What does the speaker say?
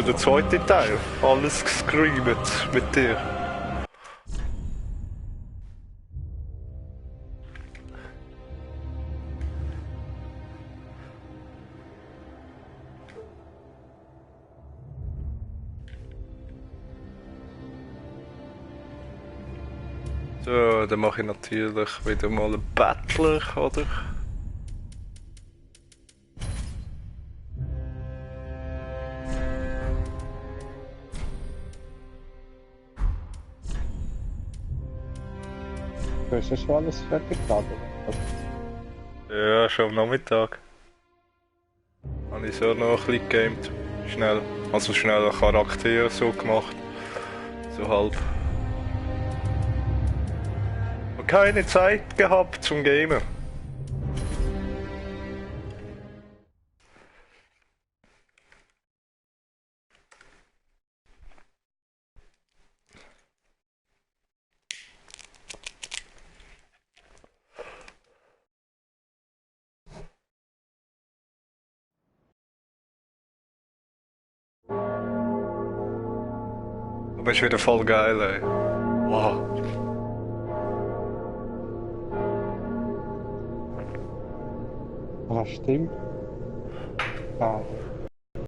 Der zweite Teil, alles gescreamt mit dir. So, dann mache ich natürlich wieder mal einen Battler, oder? Du hast ja schon alles fertig geladen. Ja, schon am Nachmittag. Habe ich so noch ein bisschen gegamed. Schnell. Also schnell einen Charakter so gemacht. So halb. Und keine Zeit gehabt zum Gamen. Aber ist wieder voll geil, ey. Wow. Ah, stimmt. Ah,